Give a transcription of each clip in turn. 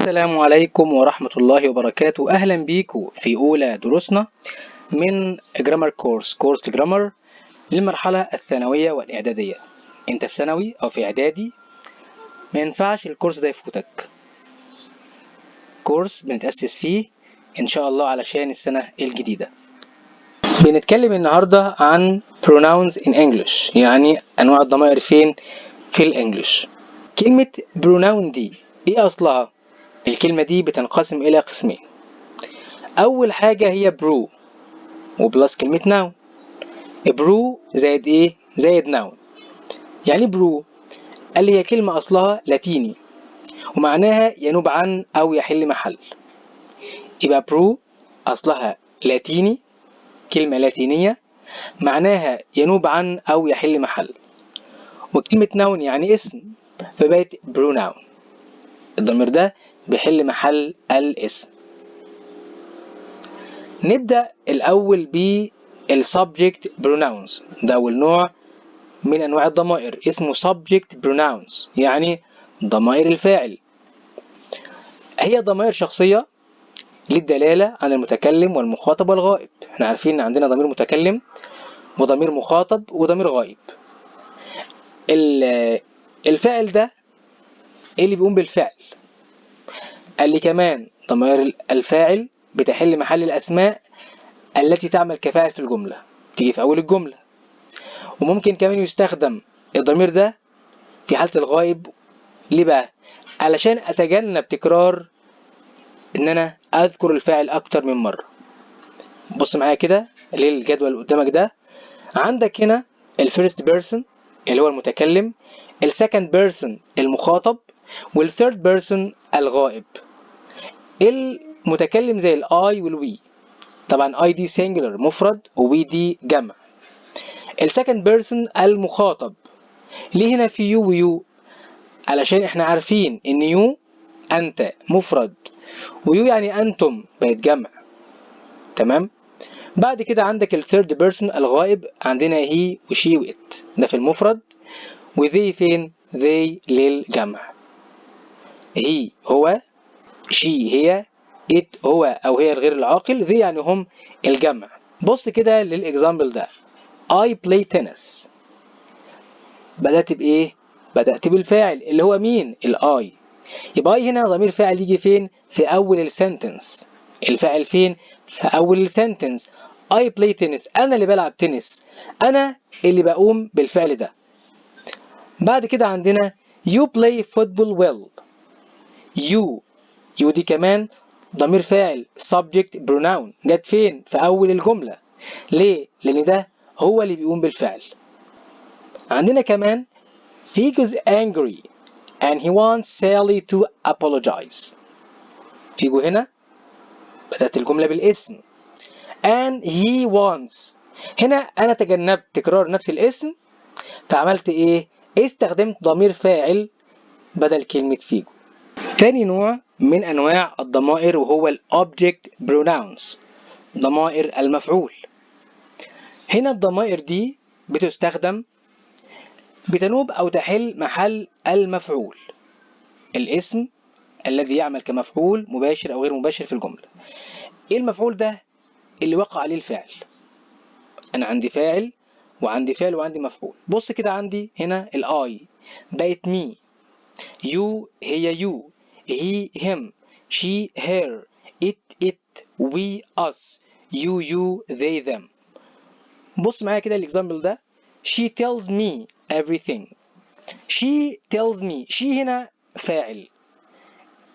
السلام عليكم ورحمة الله وبركاته. أهلا بيكم في أولى دروسنا من grammar course، كورس ال grammar للمرحلة الثانوية والإعدادية. أنت في ثانوي أو في إعدادي، ما ينفعش الكورس ده يفوتك. كورس بنتأسس فيه إن شاء الله علشان السنة الجديدة. بنتكلم النهاردة عن pronouns in English، يعني أنواع الضمائر فين؟ في ال English. كلمة pronoun دي إيه أصلها؟ الكلمة دي بتنقسم إلى قسمين. أول حاجة هي pro و plus كلمة noun. pro زائد إيه؟ زائد noun. يعني pro، قال لي هي كلمة أصلها لاتيني ومعناها ينوب عن أو يحل محل. يبقى pro أصلها لاتيني، كلمة لاتينية معناها ينوب عن أو يحل محل، وكلمة noun يعني اسم، فبقت pronoun. الضمير ده بيحل محل الاسم. نبدأ الأول بال subject pronouns. ده أول نوع من أنواع الضمائر، اسمه subject pronouns، يعني ضمائر الفاعل. هي ضمائر شخصية للدلالة عن المتكلم والمخاطب والغائب. احنا عارفين ان عندنا ضمير متكلم وضمير مخاطب وضمير غائب. الفاعل ده اللي بيقوم بالفعل. قال لي كمان ضمائر الفاعل بتحل محل الأسماء التي تعمل كفاعل في الجملة، تيجي في أول الجملة. وممكن كمان يستخدم الضمير ده في حالة الغائب. ليه بقى؟ علشان أتجنب تكرار إن أنا أذكر الفاعل أكتر من مرة. بص معايا كده للجدول اللي قدامك ده. عندك هنا ال first person اللي هو المتكلم، ال second person المخاطب، وال third person الغائب. المتكلم زي ال I وال we. طبعا I دي singular مفرد و we دي جمع. ال second person المخاطب. ليه هنا في you و you؟ علشان احنا عارفين ان you انت مفرد، و you يعني انتم بقت جمع. تمام. بعد كده عندك ال third person الغائب، عندنا he و she و it، ده في المفرد، و they فين؟ they للجمع. he هو، she هي، it هو او هي الغير العاقل، they يعني هم الجمع. بص كده لل example ده: I play tennis. بدأت بإيه؟ بدأت بالفاعل اللي هو مين؟ ال I. يبقى I هنا ضمير فاعل يجي فين؟ في أول ال sentence. الفاعل فين؟ في أول ال sentence. I play tennis، أنا اللي بلعب تنس، أنا اللي بقوم بالفعل ده. بعد كده عندنا you play football well. you، you دي كمان ضمير فاعل subject pronoun، جت فين؟ في أول الجملة. ليه؟ لأن ده هو اللي بيقوم بالفعل. عندنا كمان Figo is angry and he wants Sally to apologize. فيجو هنا بدأت الجملة بالاسم and he wants. هنا أنا تجنبت تكرار نفس الاسم، فعملت إيه؟ استخدمت ضمير فاعل بدل كلمة فيجو. تاني نوع من أنواع الضمائر وهو ال object pronouns، ضمائر المفعول. هنا الضمائر دي بتستخدم بتنوب أو تحل محل المفعول، الاسم الذي يعمل كمفعول مباشر أو غير مباشر في الجملة. إيه المفعول ده؟ اللي وقع عليه الفعل. أنا عندي فاعل وعندي فعل وعندي مفعول. بص كده، عندي هنا ال I بقت me، you هي you، he him، she her، it it، we us، you you، they them. بص معايا كده ال example ده: she tells me everything. she tells me، she هنا فاعل،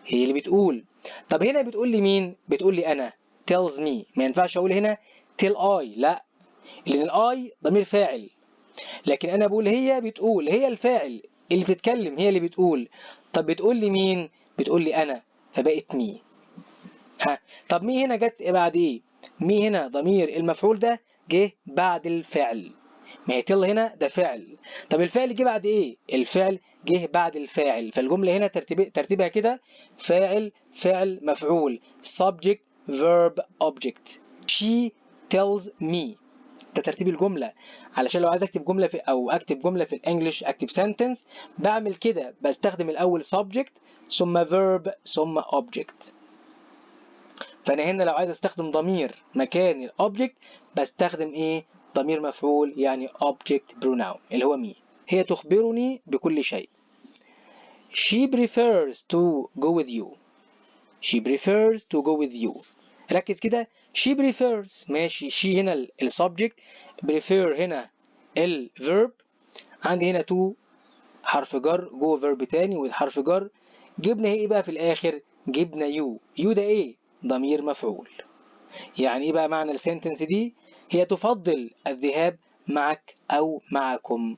هي اللي بتقول. طب هنا بتقول لي مين؟ بتقول لي انا. tells me، ما ينفعش اقول هنا tell I، لا، لان ال I ضمير فاعل، لكن انا بقول هي بتقول، هي الفاعل اللي بتتكلم، هي اللي بتقول. طب بتقول لي مين؟ بتقول لي انا، فبقت me. ها، طب me هنا جت بعد ايه؟ me هنا ضمير المفعول ده جه بعد الفعل. ما هي tell هنا ده فعل. طب الفعل جه بعد ايه؟ الفعل جه بعد الفاعل. فالجملة هنا ترتيبها كده: فاعل، فعل، مفعول، subject verb object. she tells me. ده ترتيب الجملة، علشان لو عايز اكتب جملة في او اكتب جملة في ال English، اكتب sentence، بعمل كده، بستخدم الاول subject ثم verb ثم object. فانا هنا لو عايز استخدم ضمير مكان ال object بستخدم ايه؟ ضمير مفعول، يعني object pronoun اللي هو me. هي تخبرني بكل شيء. she prefers to go with you. she prefers to go with you. ركز كده، she prefers، ماشي، she هنا ال subject، prefer هنا ال verb، عندي هنا to حرف جر، go verb تاني with حرف جر. جبنا ايه بقى في الاخر؟ جبنا you. you ده ايه؟ ضمير مفعول. يعني ايه بقى معنى ال sentence دي؟ هي تفضل الذهاب معك او معكم.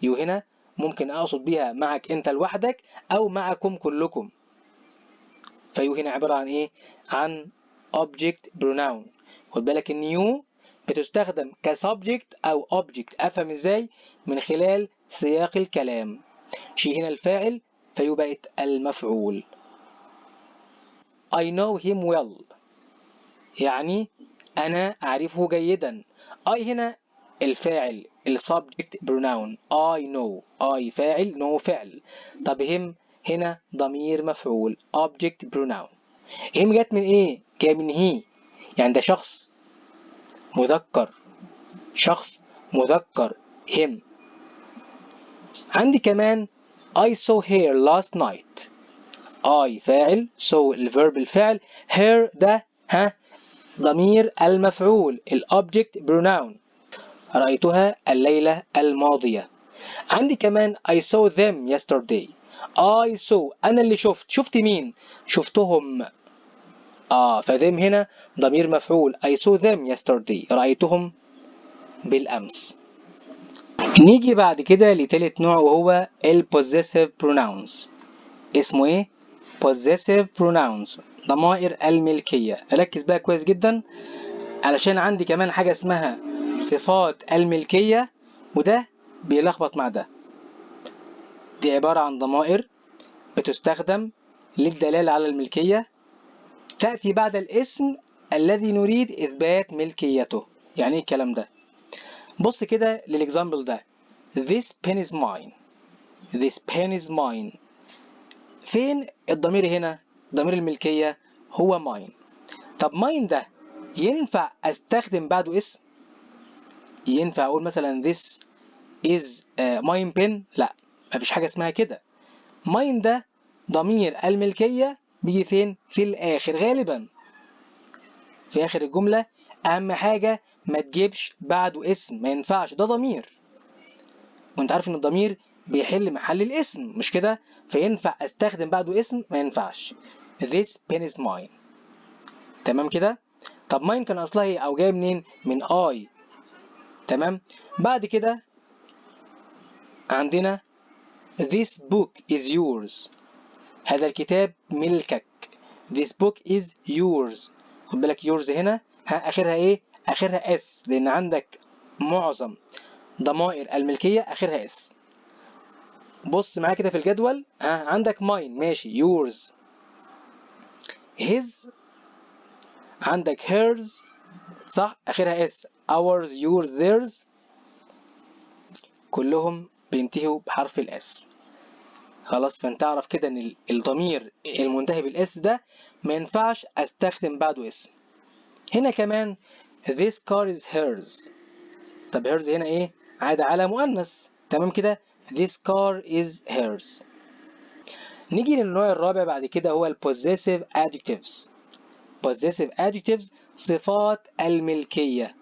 you هنا ممكن اقصد بيها معك انت لوحدك او معكم كلكم. ف you هنا عبارة عن ايه؟ عن object pronoun. خد بالك ان you بتستخدم ك subject او object. افهم ازاي؟ من خلال سياق الكلام. she هنا الفاعل، ف you بقت المفعول. I know him well، يعني أنا أعرفه جيدا. I هنا الفاعل، ال subject pronoun. I know، I فاعل، know فعل. طب him هنا ضمير مفعول، object pronoun. him جت من ايه؟ جاي من he، يعني ده شخص مذكر، شخص مذكر him. عندي كمان I saw her last night. I فاعل، saw ال verb الفعل، her ده ها ضمير المفعول، ال object pronoun. رأيتها الليلة الماضية. عندي كمان I saw them yesterday. I saw، أنا اللي شفت. شفت مين؟ شفتهم. ف them هنا ضمير مفعول. I saw them yesterday، رأيتهم بالأمس. نيجي بعد كده لتالت نوع وهو ال possessive pronouns. اسمه ايه؟ possessive pronouns، ضمائر الملكية. ركز بقى كويس جدا علشان عندي كمان حاجة اسمها صفات الملكية، وده بيلخبط مع ده. دي عبارة عن ضمائر بتستخدم للدلالة على الملكية، تأتي بعد الاسم الذي نريد إثبات ملكيته. يعني إيه الكلام ده؟ بص كده لل example ده: This pen is mine. This pen is mine. فين الضمير هنا؟ ضمير الملكية هو mine. طب mine ده ينفع استخدم بعده اسم؟ ينفع اقول مثلا this is mine pen؟ لا، مفيش حاجة اسمها كده. mine ده ضمير الملكية بيجي فين؟ في الآخر غالبا، في آخر الجملة. أهم حاجة ما تجيبش بعده اسم، ما ينفعش، ده ضمير، وانت عارف ان الضمير بيحل محل الاسم، مش كده؟ فينفع استخدم بعده اسم؟ ما ينفعش. this pen is mine، تمام كده؟ طب mine كان اصلها ايه او جايه منين؟ من I، تمام. بعد كده عندنا this book is yours، هذا الكتاب ملكك. this book is yours. خد بالك yours هنا ها اخرها ايه؟ اخرها s، لان عندك معظم ضمائر الملكية اخرها s. بص معايا كده في الجدول، ها عندك mine، ماشي، yours، his، عندك hers، صح، اخرها s، ours، yours، theirs، كلهم بينتهوا بحرف ال s. خلاص، فانت اعرف كده ان الضمير المنتهي بال s ده ما ينفعش استخدم بعده اسم. هنا كمان this car is hers. طب hers هنا ايه؟ عاد على مؤنث، تمام كده؟ this car is hers. نيجي للنوع الرابع بعد كده هو ال possessive adjectives. possessive adjectives، صفات الملكية.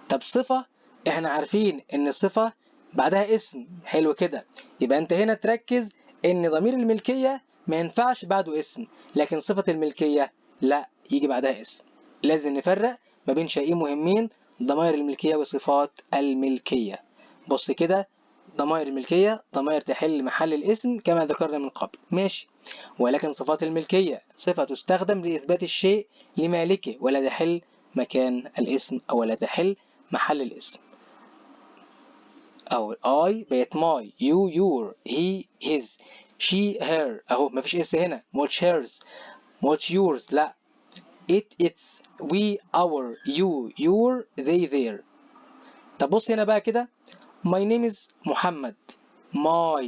طب صفة، احنا عارفين ان الصفة بعدها اسم، حلو كده. يبقى انت هنا تركز ان ضمير الملكية ما ينفعش بعده اسم، لكن صفة الملكية لا، يجي بعدها اسم. لازم نفرق ما بين شيئين مهمين: ضمائر الملكية وصفات الملكية. بص كده، ضمائر الملكية ضمائر تحل محل الاسم كما ذكرنا من قبل، ماشي، ولكن صفات الملكية صفة تستخدم لإثبات الشيء لمالكه ولا تحل مكان الاسم أو لا تحل محل الاسم. أو I بقت my، you your، he his، she her، أهو مفيش s هنا، ما قلتش hers، ما قلتش yours، لا، it its، we our، you your، they their. طب بص هنا بقى كده، my name is محمد. my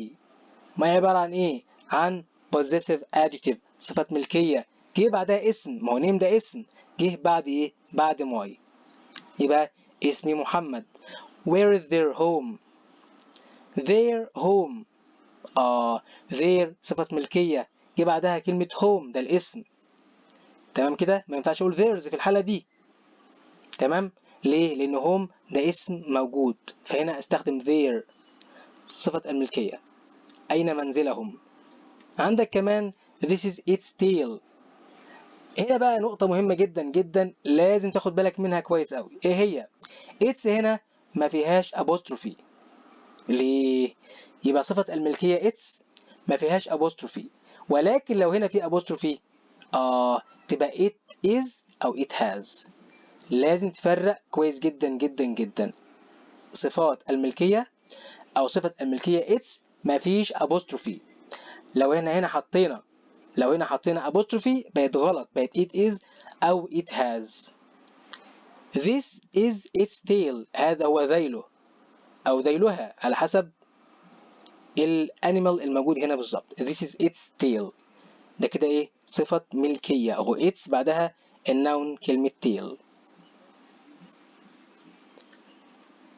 my عبارة عن ايه؟ عن possessive adjective، صفة ملكية، جه بعدها اسم، ما هو name ده اسم، جه بعد ايه؟ بعد my، يبقى اسمي محمد. Where is their home؟ their home، their صفة ملكية، جه بعدها كلمة home ده الاسم، تمام كده؟ ما ينفعش اقول theirs في الحالة دي، تمام؟ ليه؟ لأن home ده اسم موجود، فهنا استخدم their صفة الملكية. أين منزلهم؟ عندك كمان this is its tail. هنا بقى نقطة مهمة جدا جدا لازم تاخد بالك منها كويس قوي. ايه هي؟ its هنا ما فيهاش apostrophe. ليه؟ يبقى صفة الملكية its ما فيهاش apostrophe، ولكن لو هنا في apostrophe تبقى it is أو it has. لازم تفرق كويس جدا جدا جدا. صفات الملكية أو صفة الملكية its ما فيش apostrophe. لو هنا حطينا apostrophe بقت غلط، بقت it is أو it has. This is its tail، هذا هو ذيله أو ذيلها على حسب ال animal الموجود هنا بالظبط. This is its tail، ده كده ايه؟ صفة ملكية، أهو its بعدها ال noun كلمة tail.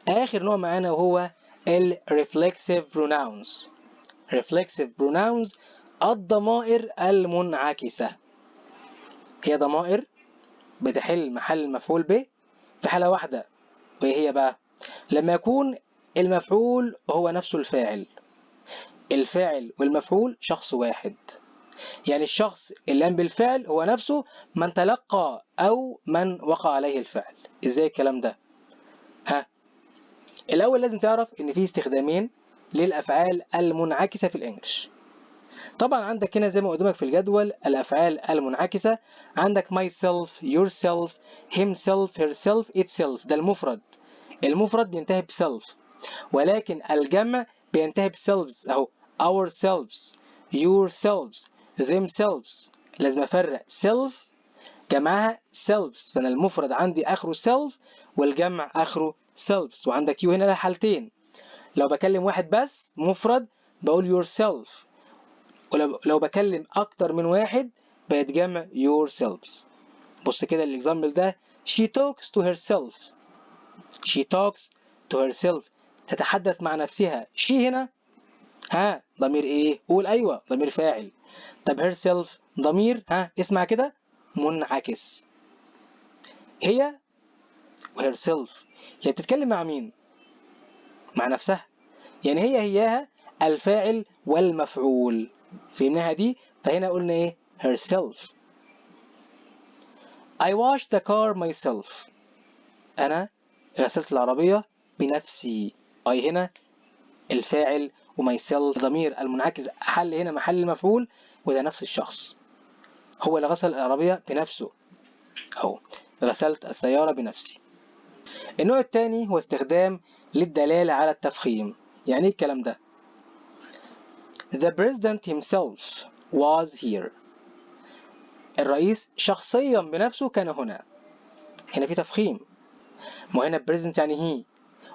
آخر نوع معانا وهو ال reflexive pronouns. reflexive pronouns الضمائر المنعكسة، هي ضمائر بتحل محل المفعول به في حالة واحدة، وهي هي بقى لما يكون المفعول هو نفسه الفاعل. الفاعل والمفعول شخص واحد، يعني الشخص اللي قام بالفعل هو نفسه من تلقى أو من وقع عليه الفعل. إزاي الكلام ده؟ ها، الأول لازم تعرف إن في استخدامين للأفعال المنعكسة في ال English. طبعا عندك هنا زي ما قدامك في الجدول الأفعال المنعكسة، عندك myself، yourself، himself، herself، itself. ده المفرد، المفرد بينتهي ب self، ولكن الجمع بينتهي ب selves أهو، ourselves، yourselves، themselves. لازم أفرق self جمعها selves، فأنا المفرد عندي آخره self والجمع آخره selves. وعندك you هنا لها حالتين، لو بكلم واحد بس مفرد بقول yourself، ولو بكلم أكتر من واحد بيتجمع yourselves. بص كده ال example ده، she talks to herself. she talks to herself، تتحدث مع نفسها. she هنا ها ضمير ايه؟ قول ايوه ضمير فاعل. طب herself ضمير ها اسمع كده منعكس، هي و herself هي بتتكلم مع مين؟ مع نفسها، يعني هي هياها الفاعل والمفعول، فهمناها دي؟ فهنا قلنا ايه؟ herself. I washed the car myself، أنا غسلت العربية بنفسي. I هنا الفاعل و myself ضمير المنعكس حل هنا محل المفعول، وده نفس الشخص هو اللي غسل العربية بنفسه، أهو غسلت السيارة بنفسي. النوع الثاني هو استخدام للدلالة على التفخيم. يعني ايه الكلام ده؟ The president himself was here، الرئيس شخصيا بنفسه كان هنا. هنا في تفخيم، ما هنا president يعني he،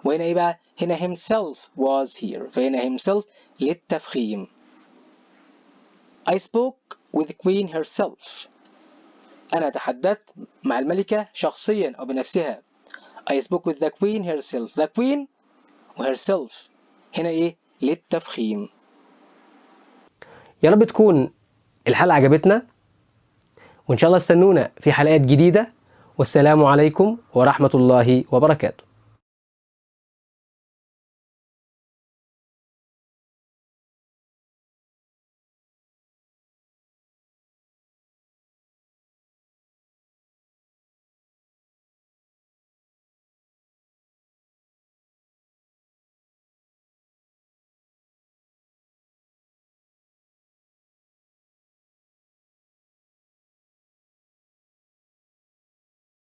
وهنا ايه بقى؟ هنا himself was here، فهنا himself للتفخيم. I spoke with the queen herself، أنا تحدثت مع الملكة شخصيا أو بنفسها. I spoke with the queen herself، the queen و herself هنا ايه؟ للتفخيم. يا رب تكون الحلقة عجبتنا، وإن شاء الله استنونا في حلقات جديدة، والسلام عليكم ورحمة الله وبركاته.